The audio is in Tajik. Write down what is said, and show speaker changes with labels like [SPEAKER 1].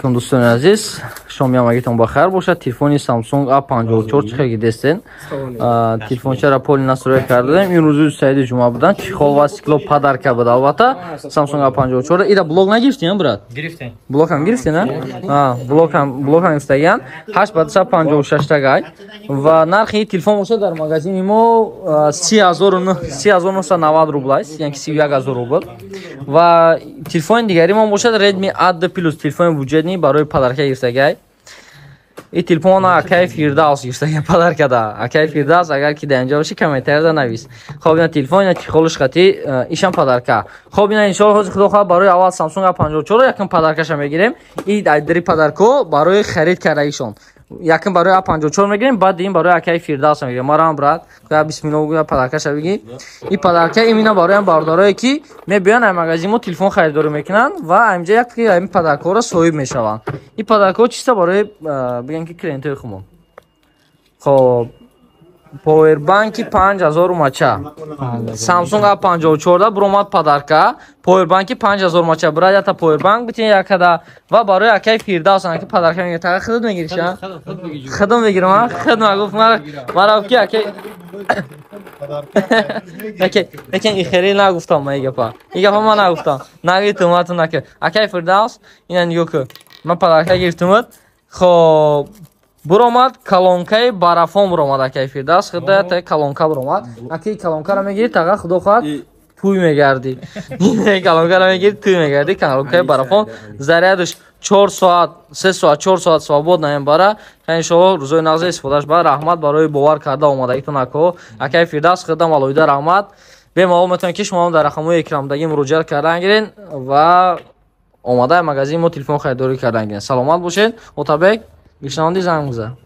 [SPEAKER 1] Алейкум, дӯстони азиз, шоми ҳамагитон ба хайр бошад. Телефони Samsung A54 чӣ хел дестен? Телефончаро поли настрой кардем. Ин рӯзи саиди ҷумъа будан. Чехол ва стекло подарка буд, албатта. Samsung A54 ира блок нагирифтем, брат?
[SPEAKER 2] Гирифтем.
[SPEAKER 1] Блок ҳам гирифтем, на? Блок ҳам гирифтаган. 8 ба 256 тагай. Ва нархи телефон бошад дар магазини мо 30 990 рубл аст, яъне 31 000 рубл. Ва телефони дигари мо бошад Redmi A2 Plus, телефони бюджетный, барои подарка гирифтагай. И телефон акай Фирдавс гирифтагай подаркада. Акай Фирдавс, агар ки дар инҷо боши, комментарияда навис. Хоб, ина телефон, ина чехолш қати, ишам подарка. Хоб, ина иншоалло ҳозир, худо хоҳад, барои аввал Samsung A54 якум подаркаша мегирем. И дари подарко барои харид кардагишон. Якум барои А54 мегирем, баъд ин барои акаи Фирдавс мегирем. Марам, брат, гӯя бисмилло, гӯя подаркаша бигӣ. И подарка именно барои бародарое, ки мебиёянд ай магазин мо, телефон харидорӣ мекунанд ва инҷа як ин подаркаҳоро соҳиб мешаванд. Ин подаркаҳо чиста барои бигем, ки клиентои хумон. Хоб, повербанки 5000 мАч Samsung A54 буромад подарка. Повербанки 5000 мАч, брат, ята повербанк битин якада. Ва барои акаи Фирдавс ки подарка мегирӣ, тага худат мегириша? Худам мегирам, худам гуфт мара ки акаи лекин ихери нагуфтам ма и гапа ма нагуфтам, нагитум мату нака. Акаи Фирдавс, ина нигоҳ кун, ман подарка гирифтумад. Хоб, буромад колонкаи барафон, буромад, акаи Фирдавс, худо колонка буромад. Аки колонкаро мегири, тага, худо хоҳад, туй мегардӣ. Колонкаро мегири, туй мегардӣ. Колонкаи барафон, зарядаш 4 соат, 3 соат, 4 соат свободно мебара. Иншоалло, рӯзои нағзе истифодаш бар. Раҳмат барои бовар карда омадагитон, ако, акаи Фирдавс, худам алоҳида раҳмат. Бемалол метавонед, ки шумо дар рақамҳои экрамдагӣ муроҷиат кардан гирен ва омада магазини мо телефон харидорӣ кардан гирен. Саломат бошед. Отабек, гишнаванди, занг бизан.